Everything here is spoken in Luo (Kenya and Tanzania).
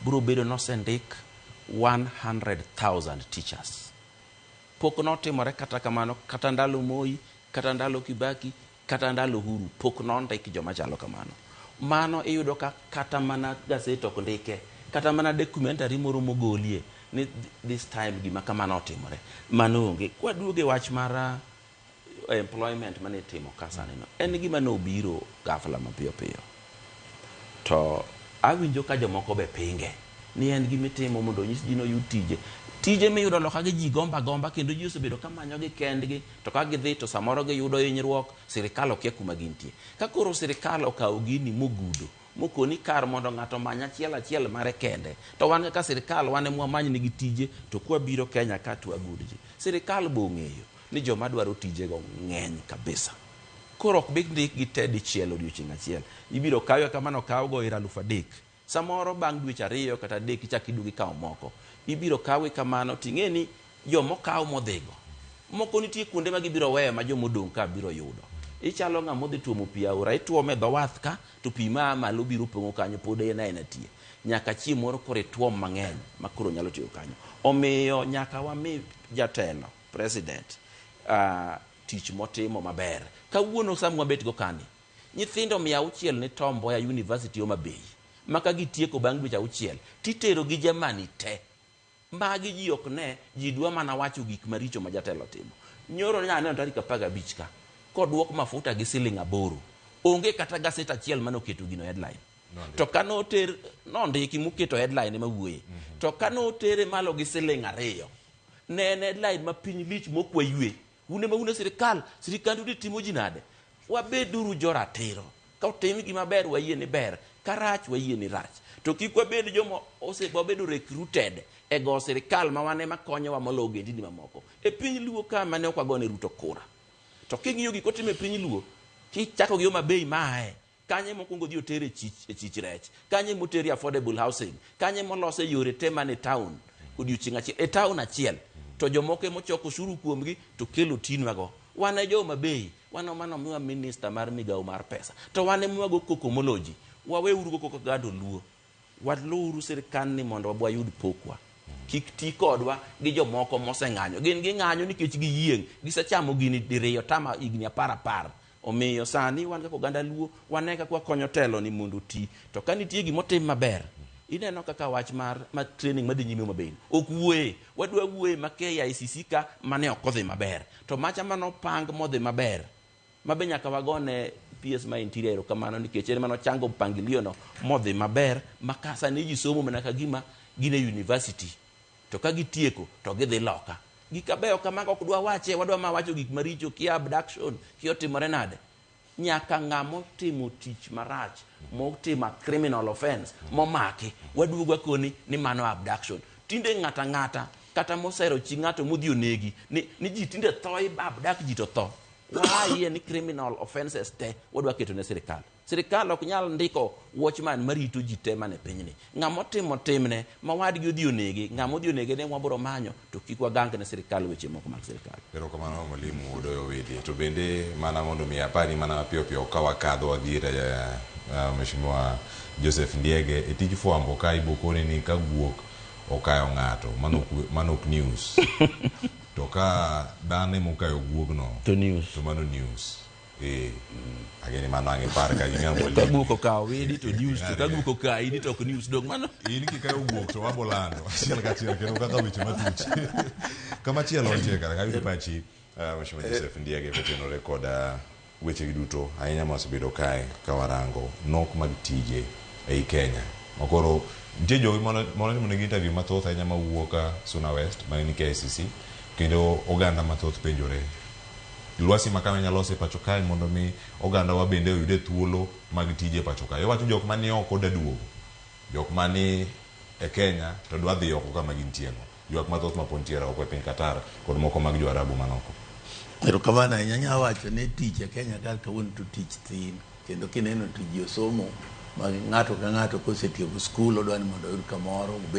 Biro bedo nosendik 100,000 teachers. Pok notimore kata kamano, kata ndalo Moi, kata ndalo Kibaki, kata ndalo Uhuru, pok nondik joma chalo kamano. Mano iyudo ka kata mana gazet ok ndike, kata mana documentary moro mogolie ni this time gima kamano otimore. Mano onge. Kwaduogo e wach mar employment mane itimo ka sani no, en gima nobiro ghafla mapiyo piyo. To awinjo ka jomoko be pinge ni en gima itimo mondo onyis ji noyud tije. Tije miyudo loka gi ji gomba gomba kendo ji osebedo ka manyogi kendgi to ka gidhi to samoro giyudo hinyruok, sirikal okia kuma gintie. Ka koro sirikal okawo gini mogudo, mokoni kar mondo ng'ato omany achiel achiel mare kende, to wan kaka sirikal wan ema wamany negi tije to kwabiro Kenya ka to wagud ji. Sirikal be ong'eyo ni joma dwaro tijego ng'eny kabisa. Koro ok bi ndikgi te dichiel odiochieng' achiel. Ibiro kawe kaka mane okawgo ir 3000. Samoro bang' dweche 2 kata 3 ichak iduogo ikawo moko. Ibiro kawgi kamano ting'e ni jomokaw modhigo. Moko nitie kuonde ma gibiro weyo ma jomodong' ka biro yudo. Ichalo ng'ama odhi tuomo pi aora, ituome e dho wath ka, to pi maa malo biro pong'o kanyo, pod en aena tie. Nyaka chieng' moro koro ituom mang'eny ma koro nyalo tiyo kanyo. Omiyo nyaka wami jatelo, president, tich motimo maber. Kawuono sama wabet go kani, nyithindo 600 ni Tom Mboya University Homa Bay, ma ka gitieko bang' dweche 6, titero gi Germany te. Magi ji ok ne, ji dwa mana wacho gik maricho ma jatelo timo. Nyoro ne aneno tarik 15 ka, koduok mafuta gi siling 8. Onge kata gaset achiel mane oketo gino headline. To ka noter, nondiki moketo headline ema wuoye. To ka notere malo gi siling 2, ne en headline ma piny lich mok waywe. Un ema un e sirikal, sirikandu ni timo ji nade? Wabeduru joratiro. Ka otim gima ber wayie ni ber, ka rach wayie ni rach. To kik wabed joma wabedo recruited e go sirikal ma wan ema konyowa molo ogendini mamoko. E piny Luo ka mane ok wagone Ruto kura. To king'iyo gik otimo e piny Luo, kichako gi Homa Bay maaye, kanye mokwongo dhi otere e chich rech, kanye motere affordable housing, kanye molose yore te mane town odiochieng' achiel, e town achiel. To jomoko ema ochoko osuru kuomgi to kelo tinwago. Wan e jo Homa Bay, wan ema nomiwa minister mar migawo mar pesa. To wan ema wago koko moloji. Waweuru go koko oganda Luo. Waluuru sirkand ni mondo wayud pokwa. Kik ti kodwa gi jomoko moseng'anyo. Gin ging'anyo nikech giyieng'. Gisechamo gini diriyo tama higni 10 10. Omiyo sani wan kaka oganda Luo, wane kaka wakonyo telo ni mondo oti. To ka nitie gimotim maber, ineno kaka wach mar training madhi nyime Homa Bay. Ok wuoye. Wadwa wuoye ma KICC ka mane ok odhi maber. To macha manopang modhi maber, mabe nyaka wagone PS ma Interior erokamano nikech en manochango mpangilio no modhi maber, ma ka sani ji somo mana ka gima gin e university. To ka gitieko to gidhi loka. Gik abeyo kamago ok dwa wache, wadwa ma wacho gik maricho, kia abduction, kia otimore nade. Nyaka ng'ama otimo tich marach, motimo a criminal offense, momaki, waduogo akoni ni mano abduction. Tinde ng'ata ng'ata, kata mosero chi ng'ato modhi onegi, ni ji tinde tho, abduct ji to tho. Wayie ni criminal offenses te, wadwa keto ne sirikal. Sirikal ok nyal ndiko watchman marito ji te mane pinyni. Ng'ama otimo timne, ma wadgi odhi onege, ng'ama odhi onege ne wabiro manyo, to kik wagang ne sirikal weche moko mag sirikal. Erokamano mwalimu Odoyo Owidi. To bende mana mondo mi apani mana mapiyo piyo ka wakadho wadhi ir Mheshimiwa Joseph Ndiege e tij fwambo ka ibokoni ni ka guok okayo ng'ato, mano ok news. To ka dhano ema okayo guogno, to news. To mano news. Ageni mano ang' ipar ka ging'a mwalimu. Ka guok okawo widi to news, to ka guok okayi ni to ok news. Dong mano. In kikayo guok to wabolando achiel kachiel kendo kaka weche matuch. Kama chielo nitie kata kayudo pachi, Mheshimiwa Joseph Ndiege kotenore kod weche gi duto ahinya ma osebedo kae ka warango nok mag tije ei Kenya. Makoro nitie jogi mane otimo negi interview mathoth ahinya mawuok Suna West mane ni KICC kendo oganda mathoth penjore lwasi ma kama inyalo loso e pacho kae mondo mi oganda wa bende oyude thuolo mag tije e pacho kae. Iwacho jok mani oko da duogo, jok mani e Kenya to dwa dhi oko kama gintie no. Ywak mathoth ma pod nitiere oko e piny Qatar kod moko mag jo Arabu manoko. Erokamano ahinya. Anyalo wacho ni tich e Kenya ka kawuono to tich thin. Kendo kineno to ji osomo ma ng'ato ka ng'ato kosetieko skul odwa ni mondo oyud kamoro obed.